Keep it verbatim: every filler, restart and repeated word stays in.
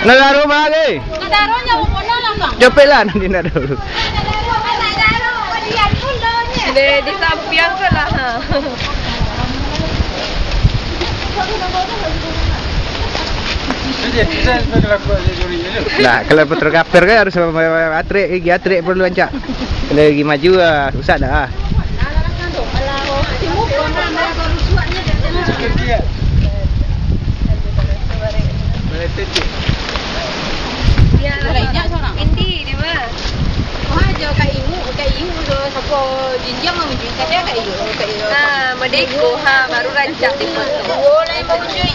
Taruah rumah lagi. Nak taruh nyawa pun lah, Bang. Capek lah, nanti nak taruh. Nak taruh, nak taruh. Dia di samping tu lah, ha. Nah, kalau fotografer kan harus atrek, gigi atrek perlu rancak. Kalau gigi maju, ah, susah dah. Inti, di mana? Wah, jo Kak Iu, Kak Iu tu, siapa jinjang lah, jinjang saja Kak Iu, Kak Iu. Ha, madeko, ha, baru rancak di foto. Oh, lain baru cuy.